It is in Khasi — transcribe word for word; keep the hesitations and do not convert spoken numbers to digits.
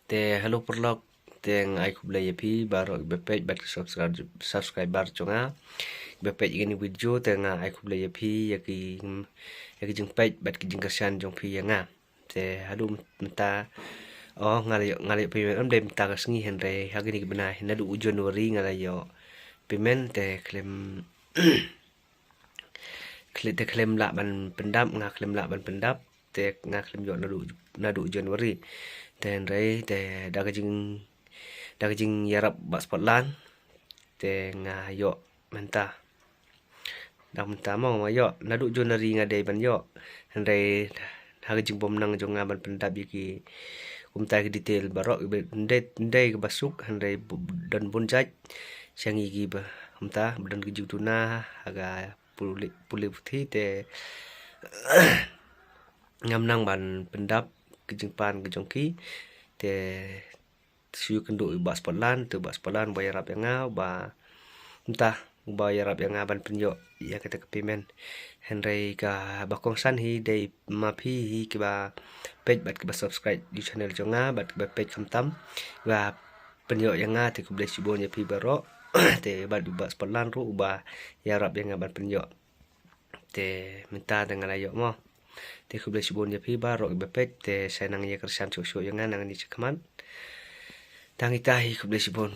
Te hello paralok, te nga ai khublei ïa phi baroh kiba peit bad ki subscribe, subscriber jong nga. Kiba peit ïa kane ka video te nga ai khublei ïa phi ïa ki, ïa ki jingpeit bad ki jingkyrshan jong phi ïa nga. Te haduh mynta, oh, nga la ïoh, nga la ïoh payment, ym dei mynta ka sngi hynrei ha kane ka bnai, naduh u January nga la ïoh payment, te khlem, khlem, te khlem lah ban pyndap, nga khlem lah ban pyndap, te nga khlem ïoh naduh, naduh January. Te hynrei te da ka jing, da ka jingïarap Bah Spotland te nga ïoh mynta. Da mynta mo nga ïoh, naduh January nga dei ban ïoh. Hynrei ha ka jingbym nang jong nga ban pyndap ïa ki, kumta ki detail baroh, ym dei, ym dei kaba suk, hynrei bu-, don bun jait. Sha ngi kiba, kumta ba don ki jingduna ha ka pule, pule puthi te ngam nang ban pyndap ki jingpan ki jong ki. Te shu ïakynduh ïa u Bah Spotland, te u Bah Spotland uba ïarap ïa nga, uba, mynta, uba ïarap ïa nga ban pynïoh ïa kata ka payment. Hynrei kaba kongsan hi dei ma phi hi kiba peit bad kiba subscribe ïa u channel jong nga bad kiba peit khamtam, kiba pynïoh ïa nga, te khublei shibun ïa phi baroh. Te bad u Bah Spotland ruh uba ïarap ïa nga ban pynïoh. Te mynta te nga la ïoh mo. Te khublei shibun ïa phi baroh kiba peit, te sa nang ïa kyrshan shuh shuh ïa nga nangne shakhmat. Tang ita hi, khublei shibun.